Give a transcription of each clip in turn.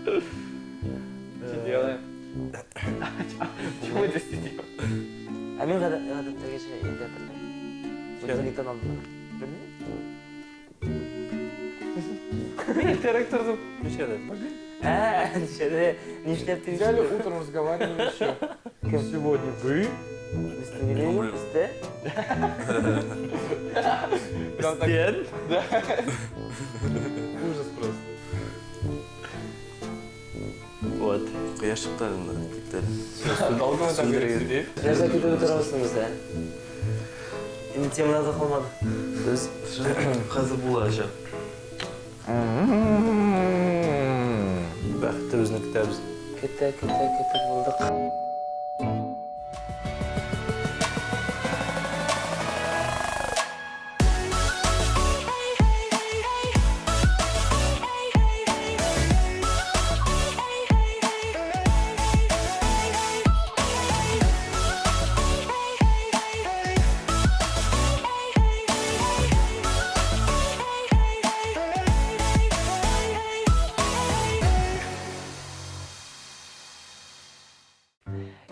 Что делаем? Чего мы здесь сидим? Ә мин гадәттәгечә өйдә тордым. Будильниктан алдым. Белмим. Мин иртәрәк тордым. Ничәдә? Ә, ничәдә? Нишләп дип? Взяли утром разговаривали еще. Кем? Сегодня вы. Без түгел, бездә. Прям так. Да. Ужас просто. Вот. Кояш чыкты әле монда, китте әле. Долго мы так будем сидеть? Нәрсә көтеп утырабыз без дә? Инде темалар да калмады. Без хәзер булачак. Бәхетебезне көтәбез. Көтә, көтә, көтеп булдык.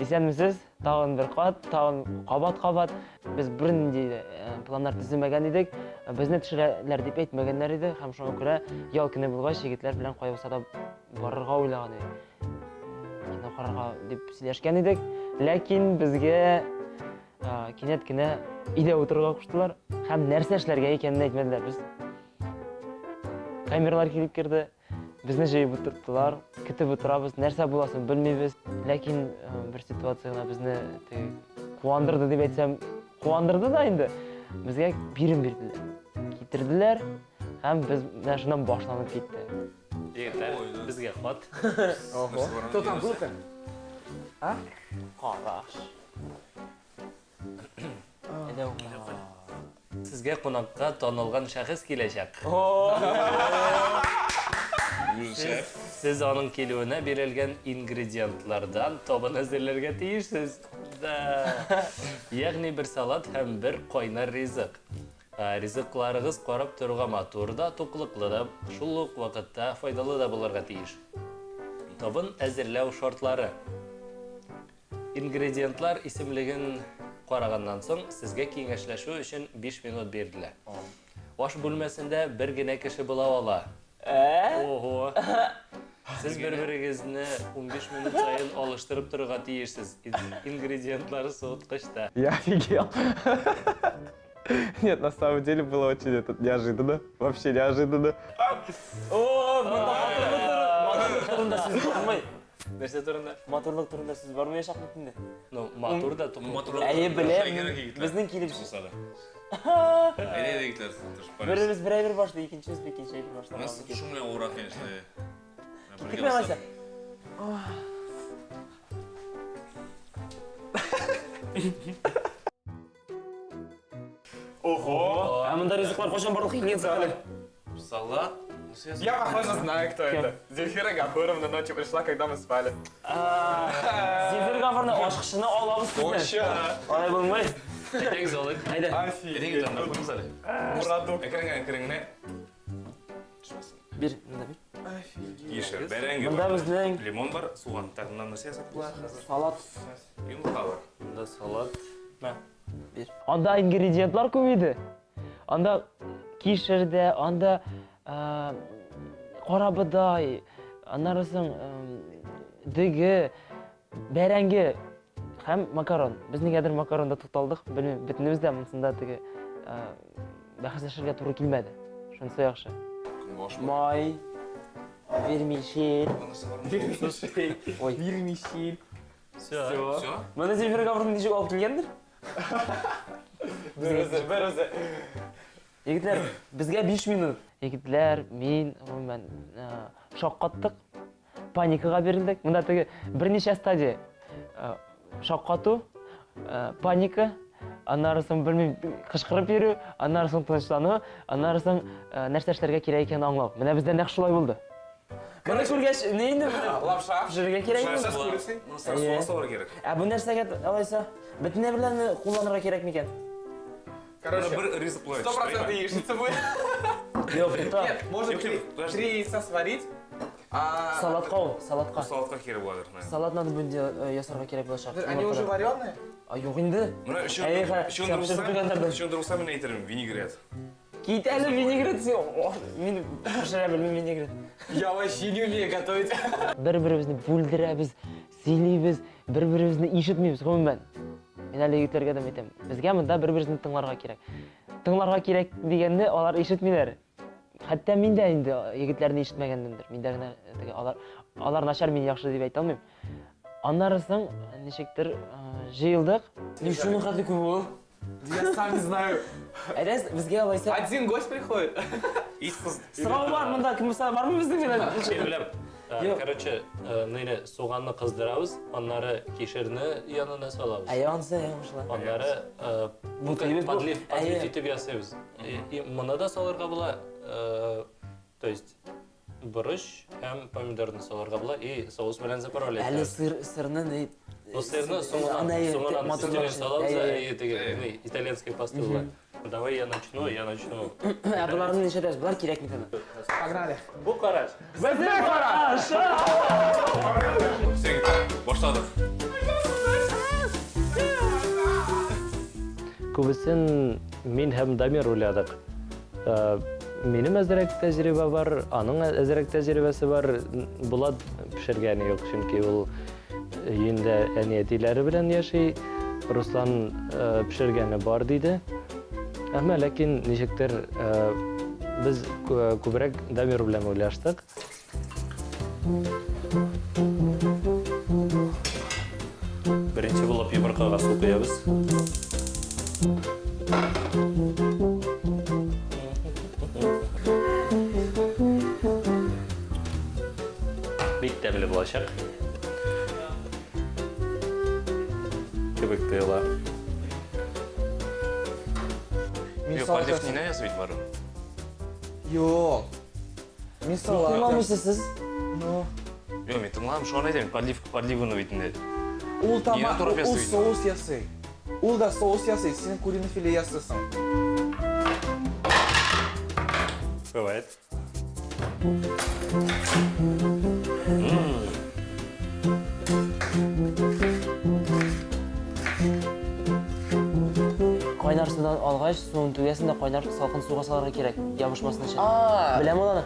Исәнмесез, тагын бер кат, тагын кабат-кабат. Без бернинди дә э, планнар төземәгән идек. Безне төшерәләр дип әйтмәгәннәр иде һәм шуңа күрә ял көне булгач, егетләр белән кая булса да барырга уйлаган идек. Кино карарга дип сөйләшкән идек. Ләкин безгә э, кинәт кенә өйдә утырырга куштылар һәм нәрсә эшләргә икәнен әйтмәделәр. Без камералар килеп керде. Безне җыеп утырттылар, көтеп утырабыз, нәрсә буласын белмибез. Ләкин э, бер ситуация гына безне теге куандырды дип әйтсәм, куандырды да инде. Безгә бирем бирделәр. Китерделәр һәм без менә шуннан башланып китте. Егетләр, безгә хат. Ого. Кто там был-то? А? Караш. Әйдә укыйк. Сезгә кунакка танылган шәхес киләчәк. Сез, сез аның килүенә бирелгән ингредиентлардан табын әзерләргә тиешсез. Да. Ягъни бер салат һәм бер кайнар ризык. Ризыкларыгыз карап торуга матур да, туклыклы да, шул ук вакытта файдалы да булырга тиеш. Табын әзерләү шартлары. Ингредиентлар исемлеген караганнан соң, сезгә киңәшләшү өчен 5 минут бирелә. Аш бүлмәсендә бер генә кеше була ала. Ә? Ого. Сез бер-берегезне 15 минут саен алыштырып торырга тиешсез. Ингредиентлар суыткычта. Я офигел. Нет, на самом деле было очень это неожиданно. Вообще неожиданно. О, монда матурлык турында сүз бармый. Нәрсә турында? Матурлык турында сүз бармаячак бит инде. Ну, матур да, туклыклы. Әйе, беләм. Безнең килеп Булса да. Әйдә, әйдә, егетләр, тырышып карыйбыз. Беребез бер әйбер башлый, икенчебез икенче әйбер башлый. Менә шуның белән авыррак, конечно. Киттекме алайса? Ого! Ә монда ризыклар кайчан барлыкка килгән соң әле? Салат. Я, похоже, знаю, кто это. Зельфира Гафуровна ночью пришла, когда мы спали. Зинфир Гафуровна ашкычны алабыз сездән. Алай булмый. Әйдәгез алыйк. Әйдә. Офигеть. Әйдәгез анда, әле. Продукт. Әкрен генә, әкрен генә. Бир, монда бир. Кишер, бәрәңге Монда бар. безнең Лимон бар, суган. Так, моннан нәрсә ясап була хәзер? салат. Йомырка бар. Монда салат. Бир. Анда ингредиентлар күп иде. Анда кишер дә, анда карабодай, аннары соң дөге, бәрәңге һәм макарон. Без нигәдер макаронда тукталдык, белмим, бөтенебез дә монсында теге бәхәсләшергә туры килмәде. Шунысы яхшы. Май, вермишель. Ой. Вермишель. Все. Все? Моны Зинфир Гафуровна ничек алып килгәндер? Бер үзе, бер үзе. Егетләр, безгә 5 минут. Егетләр, мин, гомумән, шаккаттык, паникага бирелдек. Монда теге берничә стадия. Шаккату, паника, аннары соң белмим, кычкырып йөрү, аннары соң тынычлану, аннары соң нәрсә эшләргә кирәк икәнен аңлау. Менә бездә нәкъ шулай булды. Моны күргәч, ни инде моны Лапша. пешерергә кирәк Лапша инде. с курицей. Ну, суган салырга кирәк. Ә бу нәрсәгә алайса бөтен әйберләрне кулланырга кирәк микән? Короче, Бер ризык болай 100% яичница будет. Юк, тукта. Нет, можно Юк, три, юк, подожди. три яйца сварить. А... Салатка ул, салатка. Салатка кирәк буладыр, наверное. Салат надо будет э, ясарга кирәк булачак. Они уже вареные? А юк инде. Менә өчен Әй, ха, өчен сәбәпсез булса, булганнардан. өчен булса мин әйтермен, винегрет. Кит әле винегрет син. О, Мин пешерә белмим винегрет. Я вообще не умею готовить. Бер-беребезне бүлдерәбез, сөйлибез, бер-беребезне ишетмибез гомумән. Мин әле егетләргә дә әйтәм. Безгә монда бер-беребезне тыңларга кирәк. Тыңларга кирәк дигәнне алар ишетмиләр. Хәтта мин дә инде егетләрне ишетмәгәнмендер. Мин дә генә теге алар алар начар, мин яхшы дип әйтә алмыйм. Аннары соң ничектер җыелдык. Ни шуның хәтле күп ул? Я сам не знаю. Әйдә, безгә алайса. Один гость приходит. Ит кыз. Сорау бар монда, кем булса бармы безнең белән? Мин беләм. Юк. Короче, нейне суганны кыздырабыз, аннары кишерне янына салабыз. Әйе, анысы, әйе, аңлашыла. Аннары Бу тыйбыз, бу- подлив, подлив Әйе. итеп ясыйбыз. И моны да салырга була, то есть борыч һәм помидорны салырга була и соус белән заправлять. Әле сыр, сырны ни? Ну, сырны соңыннан, Аны, әйе, соңыннан матурлап өстенә эшләп. салабыз, Әйе, әйе. әйе, теге, ни, итальянский паста була. Давай я начну, я начну. Ә боларны нишләтәбез? Болар кирәкми тәмам. Погнали. Бу караш. Безнең караш! Все, егетләр, башладык. Күбесен мин һәм Дамир уйладык. Минем әзрәк тәҗрибә бар, аның әзрәк тәҗрибәсе бар. Булат пешергәне юк, чөнки ул өендә әни-әтиләре белән яши. Руслан пешергәне бар диде. Әмма ләкин ничектер без күбрәк Дамир белән уйлаштык. Беренче булып йомыркага су куябыз. Бик тәмле булачак. Кебек тоела. Мин Юк, салат подлив ясыйм. не ясый бит бары. Юк. Мин салат. Тыңламыйсыз сез? Ну. Юк, мин тыңладым, шуны әйтәм, подлив, подливаны бит инде. Ул Нигә томат, турап ул ясый бит? соус ясый. Ул да соус ясый, син куриный филе ясыйсың. Бывает. Кайнар судан алгач, суын түгәсең дә кайнар салкын суга салырга кирәк, ябышмасын өчен. А, Беләм ул аны.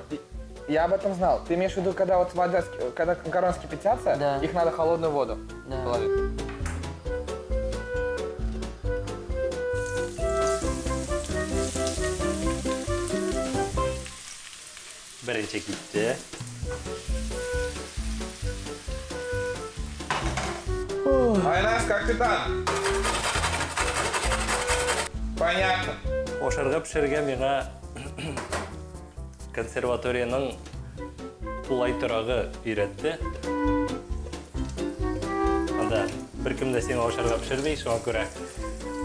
я об этом знал. Ты имеешь в виду, когда вот вода, когда макароны кипятятся, Да. их надо холодную воду Да. положить. Беренче китте. Айназ, как ты там? Понятно. Ашарга пешерергә миңа консерваториянең тулай торагы өйрәтте. Анда беркем дә сиңа ашарга пешерми, шуңа күрә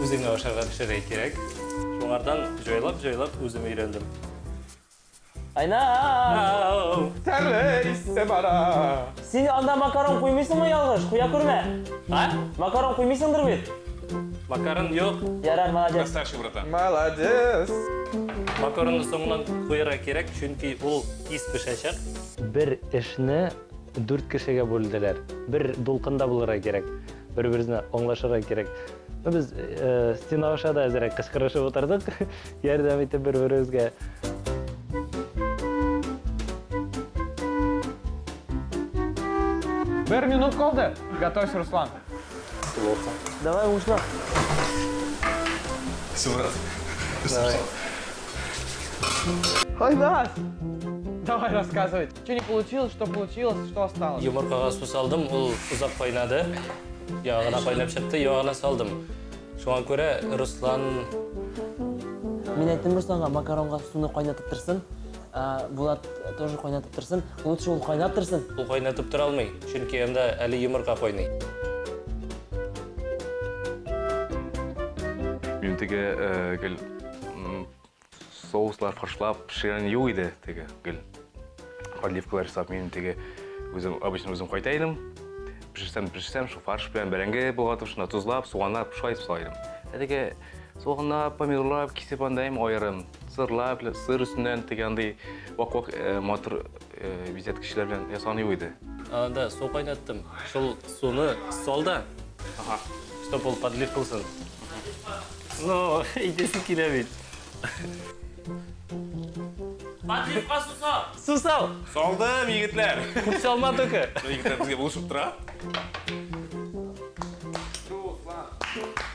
үзеңә ашарга пешерергә кирәк. Шуңардан җайлап-җайлап үзем өйрәндем. Айназ! Тәмле исе бара. Син анда макарон куймыйсыңмы ялгыш? Куя күрмә. А? Макарон куймыйсыңдыр бит? Макарон юк. Ярар, молодец. Красавчик, братан. Молодец. Макаронны соңыннан куярга кирәк, чөнки ул тиз пешәчәк. Бер эшне дүрт кешегә бүлделәр. Бер дулкында булырга кирәк. Бер-берсенә аңлашырга кирәк. Ну, без э, стена аша да әзрәк кычкырышып утырдык, ярдәм итеп бер-беребезгә. Бер минут калды. Готовься, Руслан. Плохо. Давай уңышлар. Все, брат. Айназ! Давай рассказывай. Что не получилось, что получилось, что осталось? Йомыркага су салдым, ул озак кайнады. Яңа гына кайнап чыкты, яңа гына салдым. Шуңа күрә Руслан Мин әйттем Русланга, макаронга суны кайнатып торсын. Булат тоже кайнатып торсын. Лучше ул кайнап торсын. Ул кайнатып тора алмый, чөнки анда әле йомырка кайный. Минем теге э, гел соуслар фаршлап пешергән юк иде теге гел подливкалар ясап минем теге үзем обычно үзем кайта идем. Пешерсәм пешерсәм шул фарш белән бәрәңге болгатып шунда тозлап суганлап шулай итеп сала идем. Ә теге суганлап помидорлап кисеп анда аерым. Сырлар белән, сыр өстеннән теге андый вак-вак э, матур э, бизәткечләр белән ясаган юк иде. Анда су кайнаттым. Шул суны сал да. Ага. Чтоб ул подлив кылсын. Ну, әйтәсе килә бит. Подливка су сал. Су сал. Салдым, егетләр. Күп салма только. Ну, егетләр безгә булышып тора.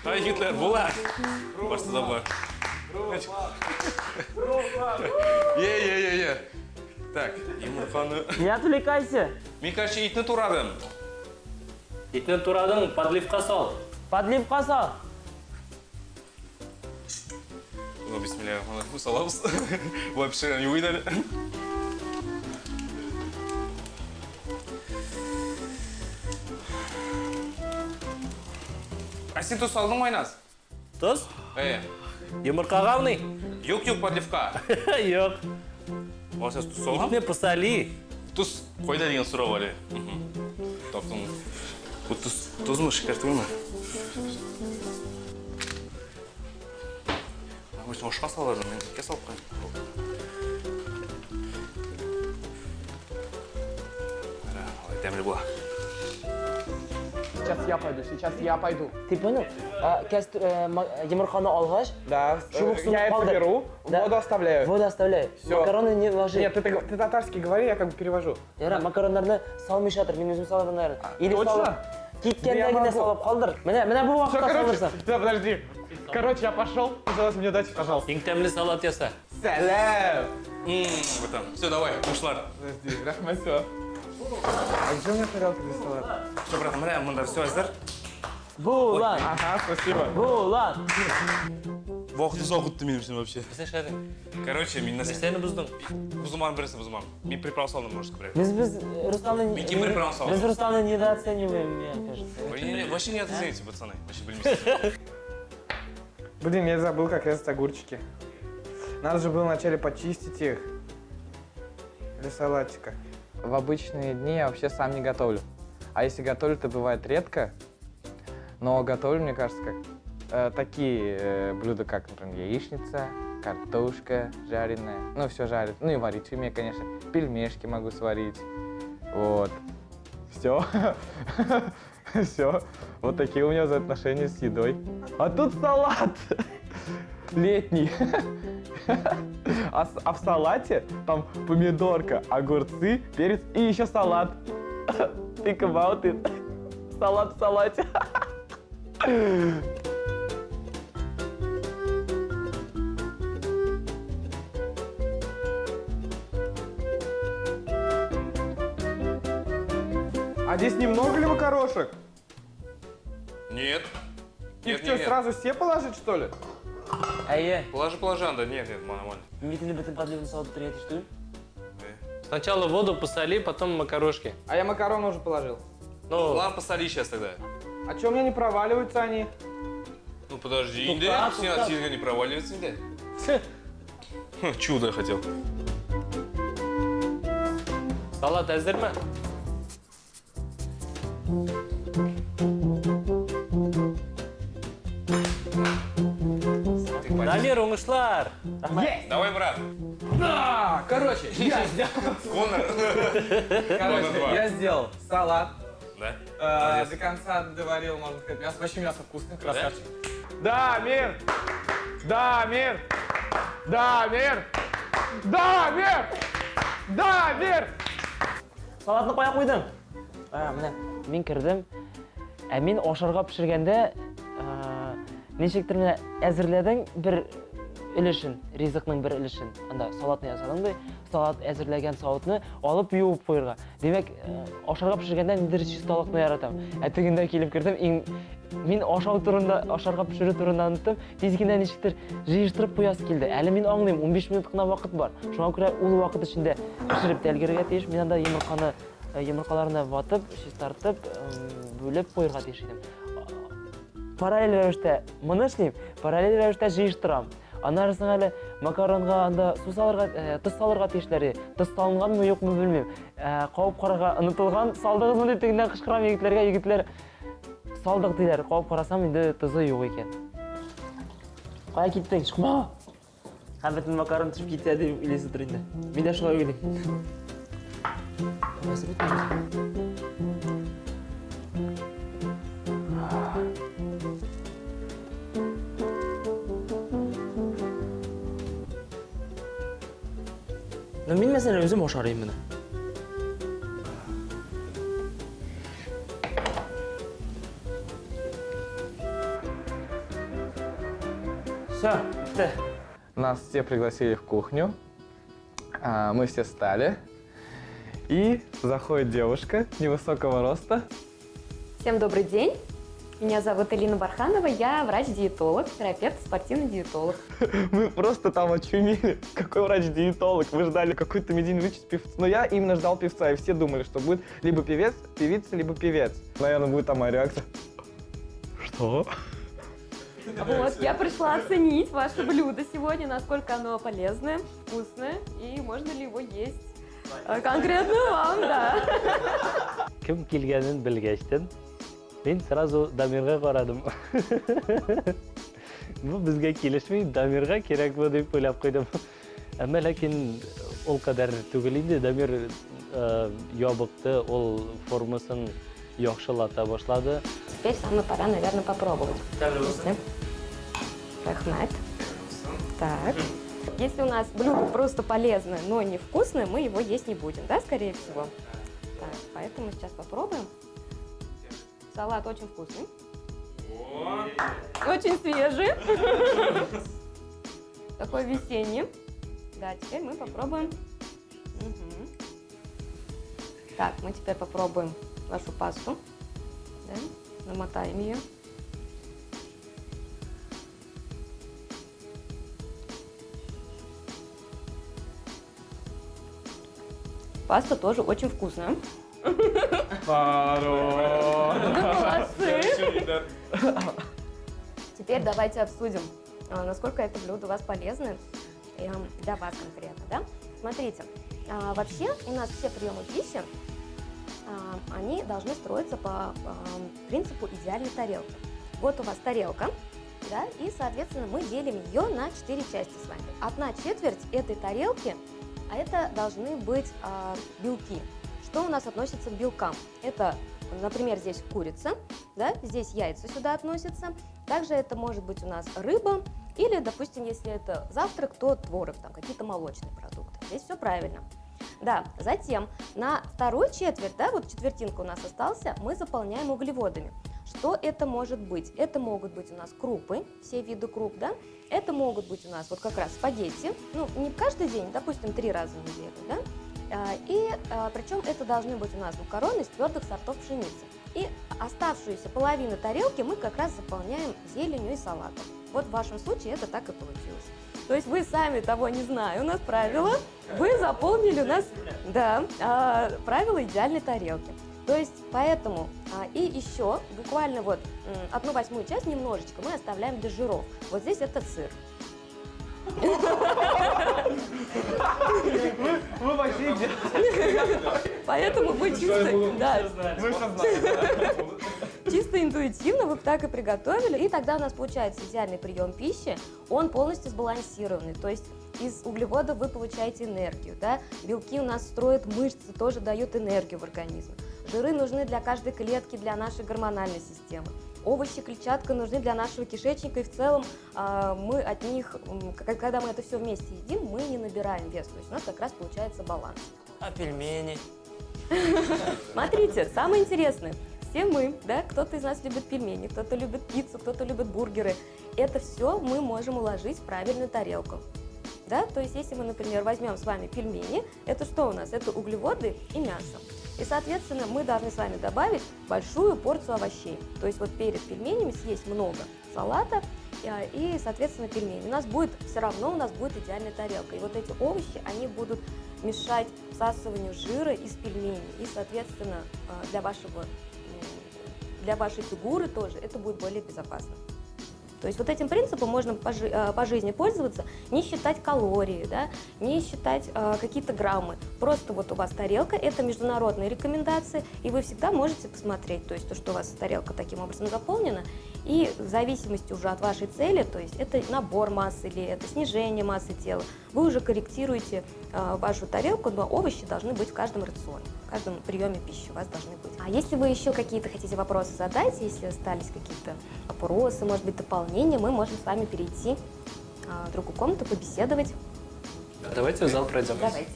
Ай, егетләр, була. Барсы да була. Е, е, е, е. Так, йомырканы. Не отвлекайся. Мин, короче, итне турадым. Итне турадың, подливка сал. Подливка сал. Ну, бисмиллахиррахманиррахим, салабыз. Болай пешергән юк иде әле. Ә син тоз салдыңмы, Айназ? Тоз? Әйе. Йомыркагамыни? Юк, юк, подливка. Юк. Алайса тоз салган? Итне посоли. Тоз кайда дигән сорау әле. Таптым. Бу тоз, тозмы, шикәр түгелме? Обычно ашка салалар, мин иткә салып куям. Менә, алай тәмле була. Сейчас я пойду, сейчас я пойду. Ты понял? А, кәс- э, Йомырканы алгач, Да, Шул ук суны яйца калдыр. беру, Да. воду оставляю. Воду оставляй. Всё. Макароны не ложи. Нет, ты татарский говори, я как бы перевожу. Яра, макароннарны салмыйча тор, мин үзем салырмын әле. Или точно? салып, киткәндә Да я генә могу. салып калдыр. Менә, менә бу Всё, вакытта короче, салырсың. да, подожди. Короче, я пошел. Пожалуйста, мне дайте, пожалуйста. Иң тәмле салат яса. Сәлам! Братан, все, давай, ушлар. Подожди, рәхмәт, всё. А где у меня тарелка для салата? Все, братан, менә монда все әзер. Булан, Ага, спасибо. булан. Вакыт озак үтте минем өчен вообще. Нәрсә эшләдең? Короче, мин нәрсә? Нәрсәне боздың? Бозмадым, берсе бозмадым. Мин приправа салдым, может, күбрәк. Без без Русланны Мин кем приправа салдым? Без Русланны недооцениваем, мне кажется. Вы не, вообще не оцените, пацаны. Вообще белмисез. Блин, я забыл, как резать огурчики. Надо же было вначале почистить их для салатика. В обычные дни я вообще сам не готовлю. А если готовлю, то бывает редко. Но готовлю, мне кажется, как такие блюда, как, например, яичница, картошка жареная. Ну, все жарить. Ну и варить умею, конечно. Пельмешки могу сварить. Вот. Все. Все. Вот такие у меня взаимоотношения с едой. А тут салат летний. А в салате там помидорка, огурцы, перец и еще салат. Think about it. Салат в салате. А здесь немного ли макарошек? Нет. Их Нет, что, нет, нет. сразу все положить, что ли? Әйе, Положи, положи, анда. Нет, нет, нормально. мин бит инде бөтен подливны салып бетерергә тиеш түгел. Сначала воду посоли, потом макарошки. А я макароны уже положил. Ну, Ладно, посоли сейчас тогда. А че у меня не проваливаются они? Ну подожди, Тукта, инде, син тукта. син не проваливается инде. Чудо хотел. Салат әзерме? Дамир, уңышлар! Давай, брат. А, короче, я сделал. Конор. Короче, два. я сделал салат. Да? До конца доварил, можно сказать. Мясо, вообще мясо вкусное, красавчик. Да, мир! Да, мир! Да, мир! Да, мир! Да, мир! Салатны кая куйдың? А, менә мин кердем. Ә мин ашарга пешергәндә, ничектер менә әзерләдең бер өлешен, ризыкның бер өлешен. Анда салатны ясадың ди, салат әзерләгән савытны алып юып куярга. Димәк, ашарга пешергәндә ниндидер чисталыкны яратам. Ә тегендә килеп кердем, иң мин ашау турында, ашарга пешерү турында оныттым. Тиз генә ничектер җыештырып куясы килде. Әле мин аңлыйм, 15 минут кына вакыт бар. Шуңа күрә ул вакыт эчендә пешереп тә өлгерергә тиеш. Мин анда йомырканы, йомыркаларны ватып, чистартып, бүлеп куярга тиеш идем. Параллель рәвештә моны эшлим, параллель рәвештә җыештырам. Аннары соң әле макаронга анда су салырга, тоз салырга тиешләр иде. Тоз салынганмы, юкмы белмим. Кабып карарга онытылган, салдыгызмы дип тегеннән кычкырам егетләргә, егетләр салдык диләр. Кабып карасам, инде тозы юк икән. Кая киттең? Чыкма! Һәм бөтен макарон төшеп китә дип уйлыйсыздыр инде. Мин дә шулай уйлыйм. Әзер бит. Ну, мин мәсәлән үзем ашар идем моны. Все, бетте. Нас все пригласили в кухню. Мы все встали. И заходит девушка невысокого роста. Всем добрый день. Меня зовут Элина Барханова, я врач-диетолог, терапевт, спортивный диетолог. Мы просто там очумели. Какой врач-диетолог? Мы ждали какой-то медийный личность певца. Но я именно ждал певца, и все думали, что будет либо певец, певица, либо певец. Наверное, будет там моя реакция. Что? Вот, я пришла оценить ваше блюдо сегодня, насколько оно полезное, вкусное, и можно ли его есть конкретно вам, да. Кем килгәнен белгәчтен, мин сразу Дамирга карадым. Бу безгә килешми, Дамирга кирәк бу дип уйлап куйдым. Әмма ләкин ул кадәр түгел инде. Дамир ябыкты, ул формасын яхшылата башлады. Теперь самая пора, наверное, попробовать. Рәхмәт. Так. Если у нас блюдо просто полезное, но невкусное, мы его есть не будем, да, скорее всего? Так, поэтому сейчас попробуем. Салат очень вкусный. Очень свежий. Такой весенний. Да, теперь мы попробуем. Мгм. Так, мы теперь попробуем нашу пасту. Да, намотаем ее. Паста тоже очень вкусная. Вы молодцы! Теперь давайте обсудим, насколько это блюдо у вас полезно для вас конкретно, да? Смотрите, вообще у нас все приемы пищи, они должны строиться по принципу идеальной тарелки. Вот у вас тарелка, да, и, соответственно, мы делим ее на 4 части с вами. 1/4 этой тарелки, а это должны быть белки. Что у нас относится к белкам? Это, например, здесь курица, да, здесь яйца сюда относятся. Также это может быть у нас рыба или, допустим, если это завтрак, то творог, какие-то молочные продукты. Здесь все правильно. Да, затем на вторую четверть, да, вот четвертинка у нас остался, мы заполняем углеводами. Что это может быть? Это могут быть у нас крупы, все виды круп, да? Это могут быть у нас вот как раз спагетти, не каждый день, допустим, 3 раза в неделю, да? И причем это должны быть у нас макароны из твердых сортов пшеницы. И оставшуюся половину тарелки мы как раз заполняем зеленью и салатом. Вот в вашем случае это так и получилось. То есть вы сами того не зная, у нас правило, вы заполнили у нас, да, правило идеальной тарелки. То есть поэтому, и еще буквально 1/8 часть немножечко мы оставляем для жиров. Вот здесь это сыр. Вы вообще идеальны. Поэтому вы чисто, да. Мы всё знаем. Чисто интуитивно вы так и приготовили. И тогда у нас получается идеальный прием пищи, он полностью сбалансированный. То есть из углеводов вы получаете энергию, да? Белки у нас строят мышцы, тоже дают энергию в организм. Жиры нужны для каждой клетки, для нашей гормональной системы. Овощи, клетчатка нужны для нашего кишечника, и в целом, мы от них, когда мы это все вместе едим, мы не набираем вес. То есть у нас как раз получается баланс. А пельмени? Смотрите, самое интересное. Все мы, да, кто-то из нас любит пельмени, кто-то любит пиццу, кто-то любит бургеры. Это все мы можем уложить в правильную тарелку. Да? То есть если мы, например, возьмем с вами пельмени, это что у нас? Это углеводы и мясо. И, соответственно, мы должны с вами добавить большую порцию овощей. То есть перед пельменями съесть много салата и, соответственно, пельмени. У нас будет, все равно у нас будет идеальная тарелка. И вот эти овощи, они будут мешать всасыванию жира из пельменей. И, соответственно, для вашей фигуры тоже это будет более безопасно. То есть этим принципом можно по жизни пользоваться, не считать калории, да, не считать какие-то граммы. Просто у вас тарелка, это международные рекомендации, и вы всегда можете посмотреть, то есть то, что у вас тарелка таким образом заполнена, И в зависимости уже от вашей цели, то есть это набор массы или это снижение массы тела, вы уже корректируете вашу тарелку, но овощи должны быть в каждом рационе, в каждом приеме пищи у вас должны быть. А если вы еще какие-то хотите вопросы задать, если остались какие-то вопросы, может быть, дополнения, мы можем с вами перейти в другую комнату, побеседовать. Давайте в зал пройдем. Давайте.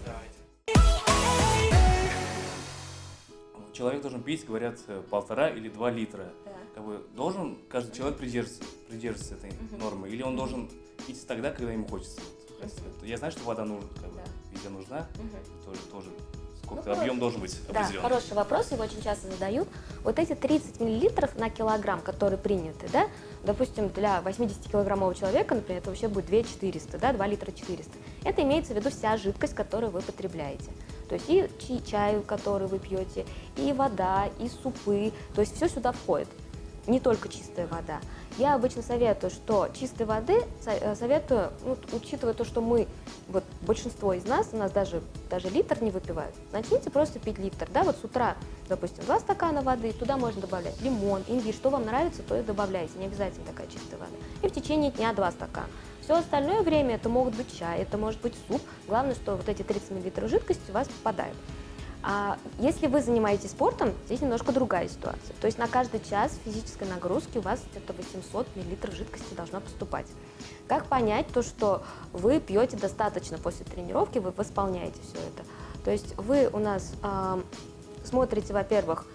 Человек должен пить, говорят, 1,5 или 2 литра. Да. Как бы должен каждый человек придерживаться этой нормы, или он должен пить тогда, когда ему хочется? Вот, я знаю, что вода нужна, как бы, везде нужна, тоже сколько Ну, объем должен быть Да, определенный. хороший вопрос, его очень часто задают. Вот эти 30 миллилитров на килограмм, которые приняты, да, допустим, для 80-килограммового человека, например, это вообще будет 2 400, да, 2 литра 400. Это имеется в виду вся жидкость, которую вы потребляете. То есть и чай, который вы пьете, и вода, и супы, то есть все сюда входит, не только чистая вода. Я обычно советую, что чистой воды советую, ну, учитывая то, что мы, вот большинство из нас, у нас даже литр не выпивают, начните просто пить литр, да, вот с утра, допустим, 2 стакана воды, туда можно добавлять лимон, имбирь, что вам нравится, то и добавляйте, не обязательно такая чистая вода. И в течение дня 2 стакана. Все остальное время это могут быть чай, это может быть суп. Главное, что вот эти 30 мл жидкости у вас попадают. А если вы занимаетесь спортом, здесь немножко другая ситуация. То есть на каждый час физической нагрузки у вас где-то 800 мл жидкости должно поступать. Как понять то, что вы пьете достаточно после тренировки, вы восполняете все это? То есть вы у нас смотрите, во-первых,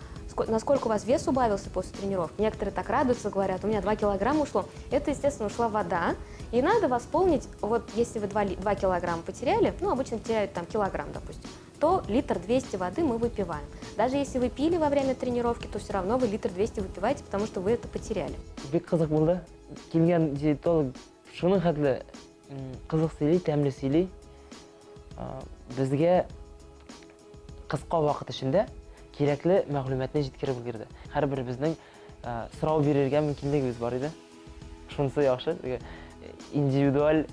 насколько у вас вес убавился после тренировки. Некоторые так радуются, говорят: «У меня 2 килограмма ушло». Это, естественно, ушла вода. И надо восполнить, вот если вы 2 килограмма потеряли, ну, обычно теряют там килограмм, допустим, то литр 200 воды мы выпиваем. Даже если вы пили во время тренировки, то все равно вы литр 200 выпиваете, потому что вы это потеряли. Бик кызык булды. Килгән диетолог шуның хәтле кызык сөйли, тәмле сөйли. Безгә кыска вакыт эчендә кирәкле мәгълүматны җиткереп өлгерде. Һәрберебезнең сорау бирергә мөмкинлегебез бар иде. Шунысы яхшы, теге индивидуаль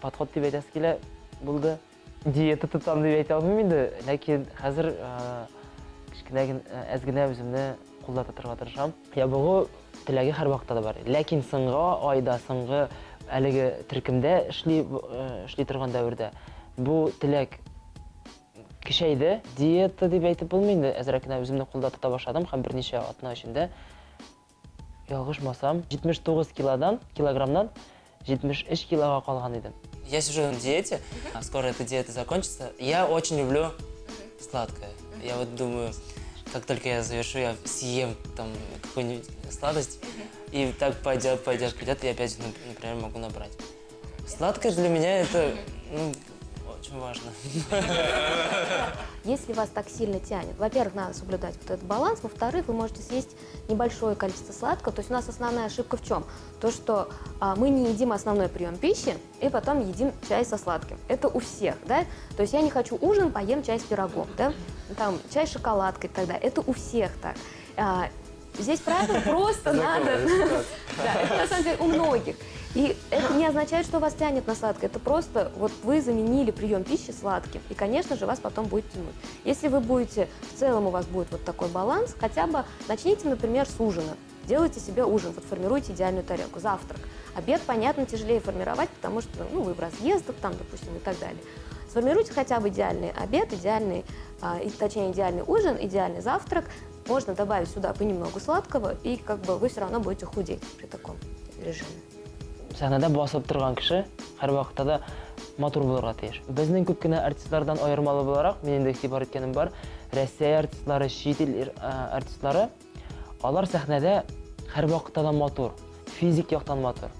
подход дип әйтәсе килә булды. Диета тотам дип әйтә алмыйм инде, ләкин хәзер кечкенә генә, әз генә үземне кулда тотарга тырышам. Ябыгу теләге һәрвакытта да бар. Ләкин соңгы айда, соңгы әлеге төркемдә эшли торган дәвердә бу теләк көчәйде. Диета дип әйтеп булмый инде, әзрәк кенә үземне кулда тота башладым һәм берничә атна эчендә, ялгышмасам, 79 килодан, килограммнан 73 килога калган идем. Я сижу на диете, а скоро эта диета закончится. Я очень люблю сладкое. Я вот думаю, как только я завершу, я съем там какую-нибудь сладость, и так пойдет, пойдет, пойдет, и опять, например, могу набрать. Сладкое для меня это, ну, очень важно. Если вас так сильно тянет, во-первых, надо соблюдать вот этот баланс, во-вторых, вы можете съесть небольшое количество сладкого. То есть у нас основная ошибка в чем? То, что мы не едим основной прием пищи и потом едим чай со сладким. Это у всех, да? То есть я не хочу ужин, поем чай с пирогом, да? Там чай с шоколадкой и так далее. Это у всех так. Здесь правило просто надо. Да, это на самом деле у многих. И это не означает, что вас тянет на сладкое. Это просто вот вы заменили прием пищи сладким. И, конечно же, вас потом будет тянуть. Если вы будете, в целом у вас будет вот такой баланс, хотя бы начните, например, с ужина. Делайте себе ужин, вот формируйте идеальную тарелку. Завтрак. Обед, понятно, тяжелее формировать, потому что, ну, вы в разъездах там, допустим, и так далее. Сформируйте хотя бы идеальный обед, идеальный, точнее, идеальный ужин, идеальный завтрак. Можно добавить сюда понемногу сладкого, и как бы вы все равно будете худеть при таком режиме. Сәхнәдә басып торган кеше һәрвакытта да матур булырга тиеш. Безнең күп кенә артистлардан аермалы буларак, мин инде игътибар иткәнем бар, Россия артистлары, чит ил артистлары, алар сәхнәдә һәрвакытта да матур, физик яктан матур.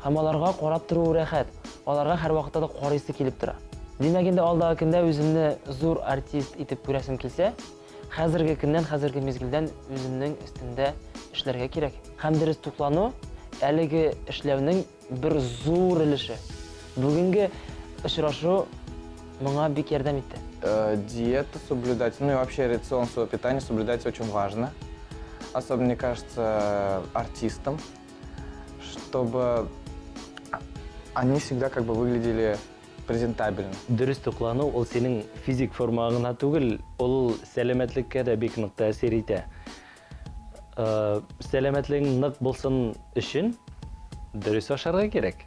Һәм аларга карап тору рәхәт, аларга һәрвакытта да карыйсы килеп тора. Димәк, инде алдагы көндә үземне зур артист итеп күрәсем килсә, хәзерге көннән, хәзерге мизгелдән үземнең өстемдә эшләргә кирәк. Һәм дөрес туклану әлеге эшләүнең бер зур өлеше. Бүгенге очрашу моңа бик ярдәм итте. Диету соблюдать, ну и вообще рацион своего питания соблюдать очень важно. Особенно, мне кажется, артистам, чтобы они всегда как бы выглядели презентабельно. Дөрес туклану ул синең физик формаңа гына түгел, ул сәламәтлеккә дә бик нык тәэсир итә. Сәламәтлегең нык булсын өчен дөрес ашарга кирәк.